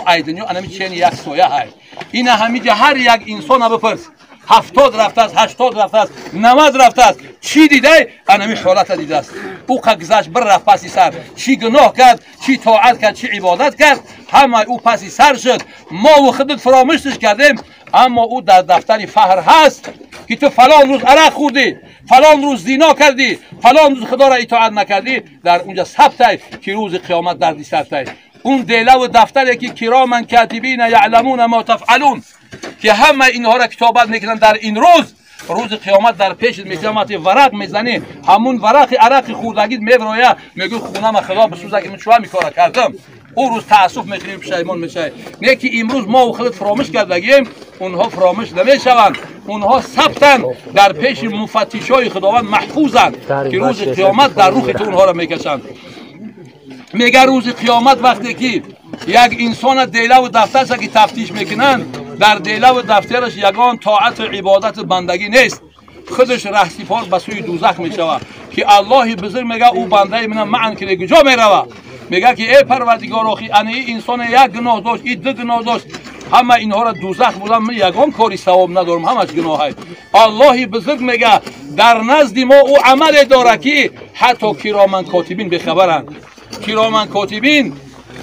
Ай дунё анами чени як соя ҳай. Ина ҳамиҷа ҳар як инсона бипурс. 70 рафтааст, 80 рафтааст, 90 рафтааст. Чӣ дидай? Анами ҳолата дидааст. Ӯ қа гузашт бір рафт паси сар. Чӣ гуноҳ кард, чӣ тоат кард, чӣ ибодат кард, ҳамаи ӯ паси сар шуд. Мо худат фаромӯшаш кардем, аммо ӯ дар дафтари фаҳр ҳаст ки ту фалон рӯз арақ хӯрдӣ, фалон рӯз зино кардӣ, фалон рӯз худоро итоат накардӣ, дар унҷа сабтай ки рӯзи қиёмат дарди сартай. Он делаву дафтаре ки кироман катибина яъламуна мо тафъалун, ки ҳама инҳоро китобат мекунанд дар ин рӯз, рӯзи қиёмат дар пешит мекунад, варақ мезанӣ, ҳамун варақи арақи хӯрдагит мевроя, мегӯй хунама худо бисӯза ки ман чӯа микора кардам. Ӯ рӯз таассуф мекунем, пушаймон мешавем. Не ки имрӯз мо худат фаромӯш кардагием, онҳо фаромӯш намешаванд. Онҳо сабтанд дар пеши муфаттишои худованд маҳфузанд ки рӯзи қиёмат дар рухи ту онҳоро мекашанд. Мега рӯзи қиёмат вақте ки як инсона делаву дафтарша ки тафтиш мекунанд, дар делаву дафтараш ягон тоату ибодату бандагӣ нест. Худаш раҳсипор ба сӯи дӯзах мешавад ки Аллоҳи бузург мега ӯ бандаи мана маън ки куҷо мерава? Мега ки эй Парвардигор, охи ана ин инсон як гуноҳ дошт, и ду гуноҳ дошт, ҳама инҳоро дӯзах бурдан, ман ягон кори савоб надорам, ҳамаш гуноҳ аст. Аллоҳи бузург мега дар назди мо ӯ амале дорад ки ҳатто кироман котибин бехабаранд. Кироман котибин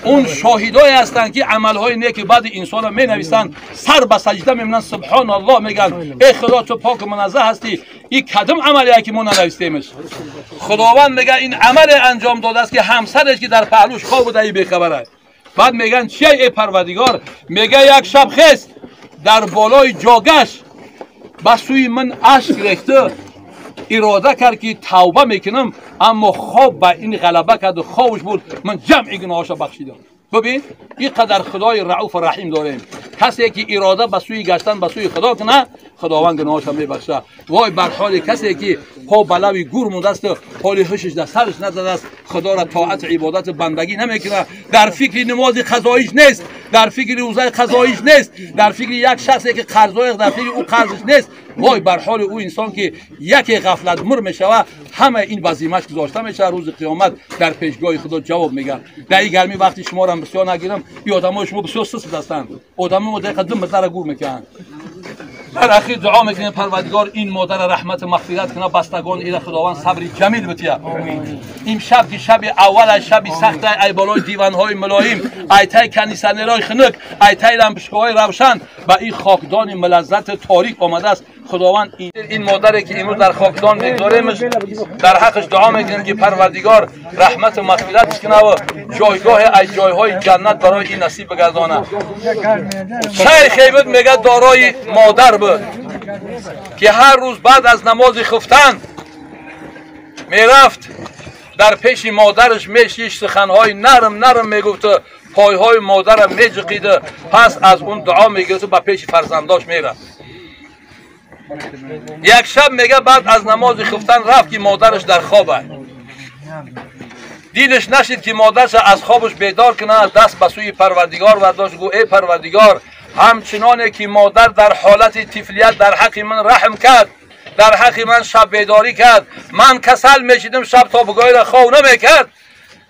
он шоҳидое ҳастанд ки амалҳои неки баъди инсонро менависанд, сар ба саҷда мемонанд, субҳоналлоҳ мегӯянд, эй Худо ту поку муназзаҳ ҳастӣ, ин кадом амале ки мо нанавистемаш? Худованд мега ин амале анҷом додааст ки ҳамсараш ки дар паҳлӯш хоб буда ин бехабар аст. Баъд мегӯянд чия эй Парвардигор? Мега як шаб хест дар болои ҷогаш ба сӯи ман ашк рехта, ирода кард ки тавба мекунам, аммо хоб ба ин ғалаба кард, хобаш буд, ман ҷамъи гуноҳашро бахшидам. Бибин, ин қадар Худои Рауфу Раҳим дорем. Касе ки ирода ба сӯи гаштан ба сӯи Худо кунад, Худованд гуноҳашро мебахшад. Вой бар ҳоли касе ки по ба лави гур мондааст, ҳоли ҳушаш дар сараш назадааст, Худоро тоату ибодату бандагӣ намекунад, дар фикри намози қазоиш нест, дар фикри рӯзаи қазоиш нест, дар фикри як шахсе ки қарзои дар фикри ӯ қарзиш нест. Вой бар ҳоли ӯ инсон ки яке ғафлатмур мешавад, ҳама ин ба зиммаш гузошта мешавад, рӯзи қиёмат дар пешгоҳи Худо ҷавоб мегӯяд. Дар ин гармӣ вақти шуморо бисёр нагирам, ин одамои шумо бисёр суст ҳастанд, одамои мо дақиқа ду миллара гур мекунанд. Дар ахир дуо мекунем Парвардигор ин модарро раҳмату мағфират кунад, бастагони ира Худованд сабри ҷамил битиҳад. Имшаб ки шаби аввал, шаби сахт, ай болои диванҳои мулоим, ай тай кондитсионерҳои хунук, ай тай лампочкаҳои равшан ба ин хокдони мулаззати торик омадааст. Худованд ин модаре ки имрӯз дар хокдон мегузоремаш, дар ҳаққаш дуо мекунем ки Парвардигор раҳмату мағфиратш кунад ва ҷойгоҳе аз ҷойҳои ҷаннат барои ин насиб бигардонад. Шайхе буд, мегӯяд дорои модар буд ки ҳар рӯз баъд аз намози хуфтан мерафт дар пеши модараш мешишт, суханҳои нарм нарм мегуфт, пойҳои модарро меҷиқид, пас аз он дуо мегирифт, ба пеши фарзандош мерафт. Як шаб мега баъд аз намози хуфтан рафт ки модараш дар хоб аст. Дилаш нашид ки модарша аз хобаш бедор кунад, даст ба сӯи Парвардигор бардошт, гуфт эй Парвардигор, ҳамчуноне ки модар дар ҳолати тифлият дар ҳаққи ман раҳм кард, дар ҳаққи ман шаб бедорӣ кард, ман касал мешидам, шаб то бигоҳиро хов намекард,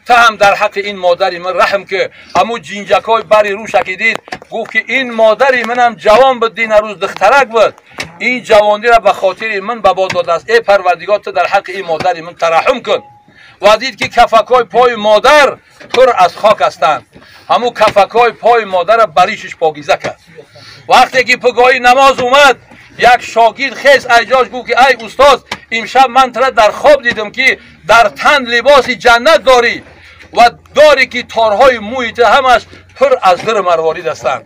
ту ҳам дар ҳаққи ин модари ман раҳм ки. Ҳамун ҷинҷакҳои бари рӯша ки дид, гуфт ки ин модари манам ҷавон буд, дина рӯз духтарак буд, ин ҷавониро ба хотири ман ба бод додааст. Эй Парвардигор, ту дар ҳаққи ин модари ман тараҳҳум кун. Ва дид ки кафакҳои пои модар пур аз хок ҳастанд. Ҳамун кафакҳои пои модарро баришиш покиза кард. Вақте ки пагоҳи намоз омад, як шогирд хез айҷош гуфт ки ай устоз, имшаб ман тура дар хоб дидам ки дар тан либоси ҷаннат дорӣ ва дорӣ ки торҳои мӯи ту ҳамаш пур аз диру марворид ҳастанд.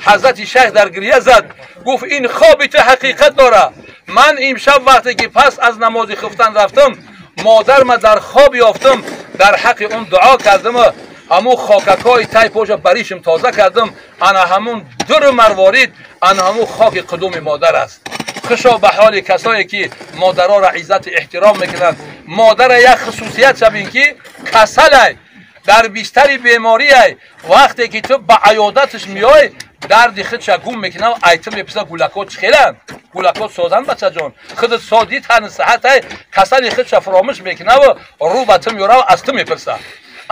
Ҳазрати шайх дар гиря зад, гуфт ин хоби ту ҳақиқат дорад. Ман имшаб вақте ки пас аз намози хуфтан рафтам, модарма дар хоб ёфтам, дар ҳаққи он дуо кардам, ҳамун хокакҳои тай поша баришам тоза кардам, ана ҳамун дуру марворид, ана ҳамун хоки қудуми модар аст. Хушо ба ҳоли касое ки модароро иззату эҳтиром мекунанд. Модара як хусусият шабин ки касалай, дар бистари бемориай, вақте ки ту ба аёдаташ меой, дарди худша гум мекунам, ай ту мепурсад гулакот чӣ хеланд? Гулакот созанд бачаҷон, худат содӣ тани сиҳатай, касали худша фаромӯш мекунаву рӯ ба ту меёрав, аз ту мепурсад.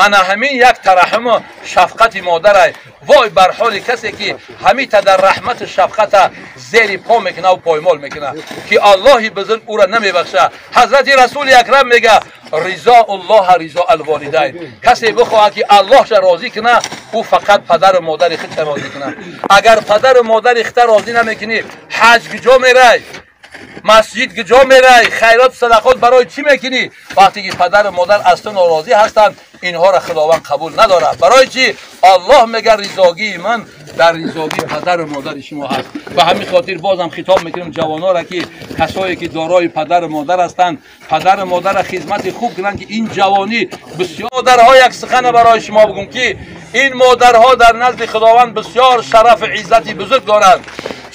Ана ҳамин як тараҳуму шафқати модарай. Вой бар ҳоли касе ки ҳамита дар раҳмату шафқата зери по мекуна ва поймол мекуна, ки Аллоҳи бузург ӯра намебахша. Ҳазрати Расули Акрам мега: ризоуллоҳа ризо алволидайн. Касе бихоҳад ки Аллоҳша розӣ куна, ӯ фақат падару модари худша розӣ куна. Агар падару модари худта розӣ намекунӣ, ҳаҷ куҷо мерай, масҷид куҷо мерай, хайроту садақот барои чӣ мекунӣ? Вақте ки падару модар аз ту норозӣ ҳастанд, инҳоро Худованд қабул надорад. Барои чӣ? Аллоҳ мега: ризогии ман дар ризогии падару модари шумо ҳаст. Ба ҳамин хотир бозам хитоб мекунем ҷавонора, ки касое ки дорои падару модар ҳастанд, падару модарро хизмати хуб кунанд, ки ин ҷавонӣ бисёр. Модарҳо, як сухана барои шумо бигӯм, ки ин модарҳо дар назди Худованд бисёр шарафу иззати бузург доранд.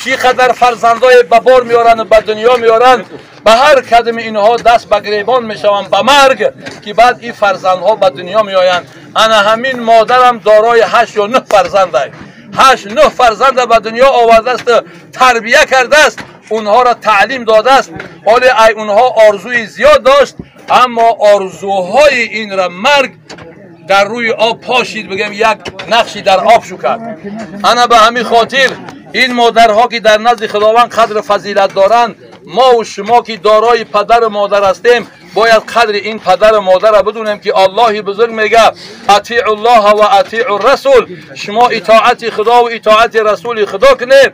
Чӣ қадар фарзандое ба бор меоранд, ба дунё меоранд, ба ҳар кадами инҳо даст ба гиребон мешаванд ба марг, ки баъд ин фарзандҳо ба дунё меоянд. Ана ҳамин модарам дорои 8 ё 9 фарзандай, 8-9 фарзанда ба дунё овардааст, тарбия кардааст, онҳоро таълим додааст. Ҳоле ай онҳо орзуи зиёд дошт, аммо орзуҳои инра марг дар рӯи об пошид, бигем як нақши дар об шу кард. Ана ба ҳамин хотир ин модарҳо ки дар назди Худованд қадру фазилат доранд, мо шумо ки дорои падару модар ҳастем, бояд қадри ин падару модарро бидонем, ки Аллоҳи бузург мега: атиъу ллоҳа ва атиъу расул. Шумо итоати Худо ва итоати расули Худо кунед,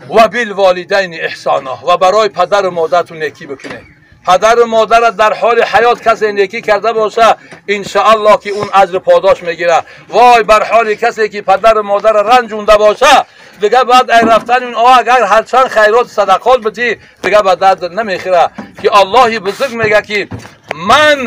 ва билволидайни эҳсона, ва барои падару модаратон некӣ бикунед. Падару модарро дар ҳоли ҳаёт касе некӣ карда боша, иншааллоҳ ки он аҷру подош мегирад. Вой бар ҳоли касе ки падару модарро ранҷунда боша, дига баъд ай рафтани он агар ҳарчанд хайрот садақот битӣ, дига ба дард намехӯра. Ки Аллоҳи бузург мега, ки ман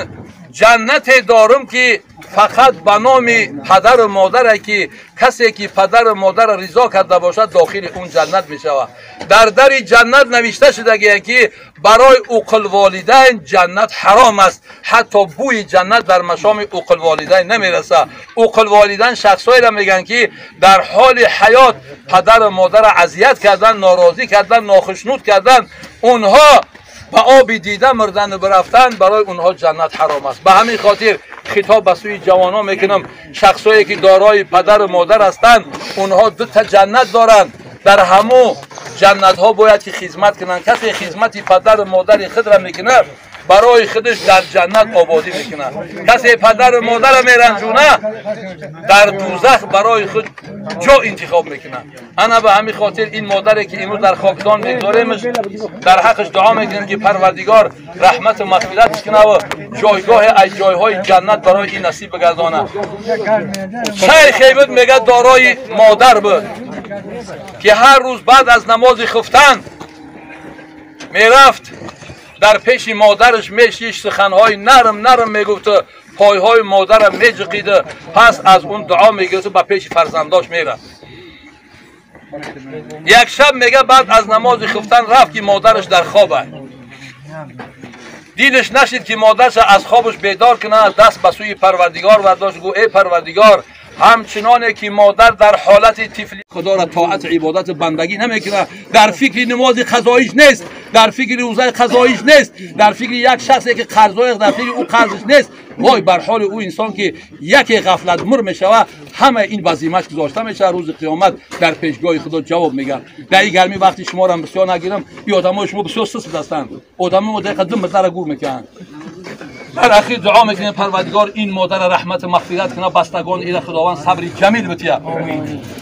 ҷаннате дорум, ки фақат ба номи падару модаре, ки касе ки падару модарро ризо карда бошад, дохили он ҷаннат мешавад. Дар дари ҷаннат навишта шудагие, ки барои уқулволидайн ҷаннат ҳаром аст, ҳатто бӯи ҷаннат дар машоми уқулволидайн намерасад. Уқулволидайн шахсҳоеро мегӯянд, ки дар ҳоли ҳаёт падару модарро азият кардан, норозӣ кардан, нохушнуд кардан, онҳо ба оби дида мурдану бирафтан, барои онҳо ҷаннат ҳаром аст. Ба ҳамин хотир хитоб ба сӯи ҷавонон мекунам: шахсое ки дорои падару модар ҳастанд, онҳо дута ҷаннат доранд. Дар ҳамун ҷаннатҳо бояд ки хизмат кунанд. Касе хизмати падару модари худро мекунад, барои худаш дар ҷаннат ободӣ мекунад. Касе падару модарро меранҷуна, дар дӯзах барои худ ҷо интихоб мекунад. Ана ба ҳамин хотир ин модаре ки имрӯз дар хокдон мегузоремаш, дар ҳаққаш дуо мекунем, ки Парвардигор раҳмату мағфиратш кунаву ҷойгоҳе аз ҷойҳои ҷаннат барои ин насиб бигардонад. Шайхе буд, мега, дорои модар буд, ки ҳар рӯз баъд аз намози хуфтан мерафт, дар пеши модараш мешишт, суханҳои нарм нарм мегуфту пойҳои модарам меҷиқиду пас аз он дуо мегирифту ба пеши фарзандош мерафт. Як шаб, мега, баъд аз намози хуфтан рафт, ки модараш дар хоб аст. Дилаш нашид, ки модарша аз хобаш бедор кунад. Даст ба сӯи Парвардигор бардошт, гӯ: «Эй Парвардигор, ҳамчуноне ки модар дар ҳолати тифли Худоро тоату ибодату бандагӣ намекунад, дар фикри намози қазоиш нест, дар фикри рӯзаи қазоиш нест, дар фикри як шахсе ки қарзои, дар фикри ӯ қарзиш нест, вой бар ҳоли ӯ инсон, ки яке ғафлатмур мешавад, ҳама ин ба зиммаш гузошта мешавад, рӯзи қиёмат дар пешгоҳи Худо ҷавоб мегӯяд». Дар ин гармӣ вақти шуморо бисёр нагирам. Ин одамои шумо бисёр суст ҳастанд, одамои мо дақиқа ду митлара гур мекунанд. Дар ахир дуо мекунем: Парвардигор ин модарро раҳмату мағфират кунад, бастагони ира Худованд сабри ҷамил бития.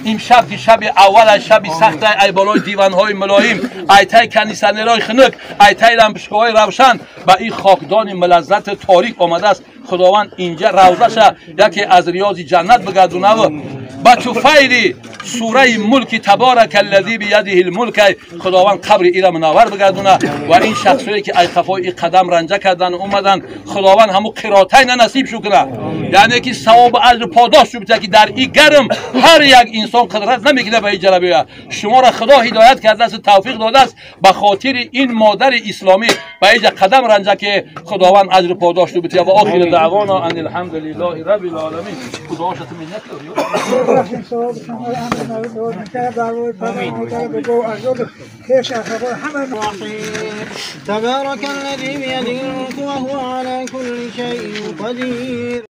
Имшаб ки шаби аввал, шаби сахта, ай болои диванҳои мулоим, ай тай кондитсионерҳои хунук, ай тай лампочкаҳои равшан ба ин хокдони мулаззати торик омадааст, Худованд инҷа равзаша яке аз риёзи ҷаннат бигардонаву ба туфайли сураи Мулки табарака аллази биядиҳи лмулк Худованд қабри ира мунаввар бигардона. Ва ин шахсое ки ай қафои и қадам ранҷа кардан омадан, Худованд ҳамун қиротайна насиб шу кунад, яъне ки савобу аҷру подош шу битад, ки дар и гарм ҳар як инсон қудрат намекунад ба ин ҷара биёяд. Шуморо Худо ҳидоят кардааст, тавфиқ додааст, ба хотири ин модари исломӣ ба инҷа қадам ранҷа, ки Худованд аҷру подош шу битад. Ва охири даъвона ан алҳамдулиллаҳи раббил оламин. Худоша ту миннат. تبارك الذي بيده الملك وهو على كل شيء قدير.